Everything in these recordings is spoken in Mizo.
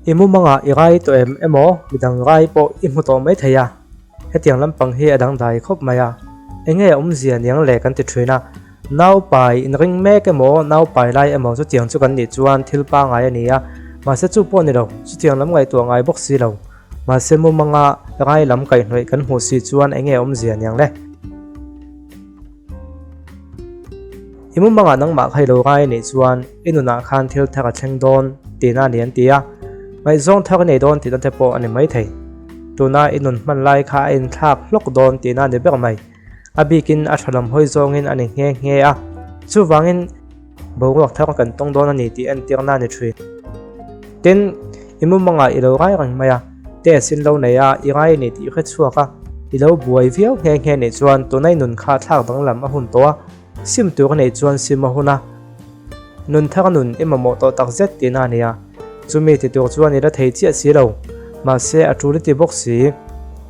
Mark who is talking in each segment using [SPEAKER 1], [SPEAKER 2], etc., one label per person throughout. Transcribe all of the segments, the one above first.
[SPEAKER 1] I mumangah i rai tawh em emaw midang rai pawh i hmu tawh mai thei a, hetiang lampang hi a dangdai khawp mai a, enge a awmzia niang le kan ti thin a, naupai inring mek emaw naupai lai emaw chutiang chu kan nih chuan thil pangai a ni a, mahse chu pawh a ni lo, chutiang lam ngaihtuah ngai bawk si lo, mahse mumanga rai lam kaihhnawih kan hmuh si chuan enge a awmzia niang le. I mumangah nangmah kha i lo ngai a nih chuan i nunah khan thil thar a thleng dawn tihna a ni an ti a, ngaihzawng thar i nei dawn tihna te pawh a ni maithei. Tuna i nun hman lai kha a inthlak hlawk dawn tihna a ni ber mai. A bikin a tha lam hawi zawngin a ni nghe nghe a, chuvangin boruak thar kan tawng dawn a ni tih entirna a ni thin. Tin, i mumangah i lo ngai reng mai a. Test in lo nei a, i ngai a ni tih i hre chhuak a, i lo buai viau nghe nghe nih chuan tunai nun kha thlak danglam a hun tawh a, sim tur a neih chuan sim a hun a, nun thar nun i mamawh tawh tak zet tihna a ni a, chumi ti tur chuan i la thei chiah si lo, mahse a tul i ti bawk si.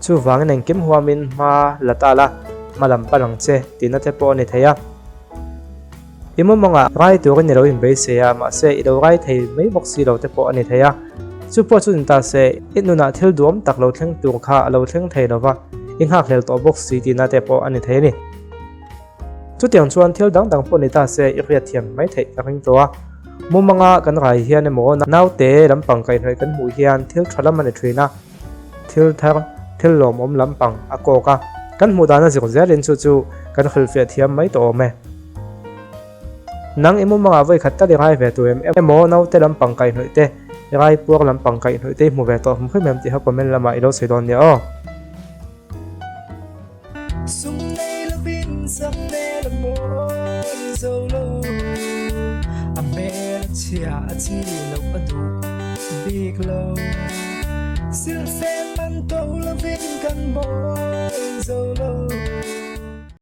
[SPEAKER 1] Chuvangin engkim huamin hma la ta la, hma lam pan ang che tihna te pawh a ni thei a. I mumangah rai turin i lo inbeisei a, mahse i lo rai thei mai bawk si lo te pawh a ni thei a. Chu pawh chu ni ta se, i nunah thil duam tak lo thleng tur kha a lo thleng thei lo va, i nghakhlel tawh bawk si tihna te pawh a ni thei a ni. Chutiang chuan thil dang dang pawh ni ta se i hriatthiam mai theih ka ring tawh a. Mumanga kan rai hian emaw naute lampang kaihhnawih kan hmuh hian thil tha lam a ni thin a, thil thar, thil lawmawm lampang a kawk a, kan hmuh dana zir zelin chu chu kan hrilhfiah thiam mai tawh awm e. Nang i mumangah vawi khat tal i rai ve tur em emaw naute lampang kaihhnawih te, i rai puar lampang kaihhnawih te i hmu ve tawh hmu hrim em tih kha comment lamah i lo sawi dawn nia aw.
[SPEAKER 2] Sum nei lovin sak hmel a mawi zo lo, a hmel a chhia a chi loh a duh bik lo. Silhfen man to lovin kan mawi zo lo.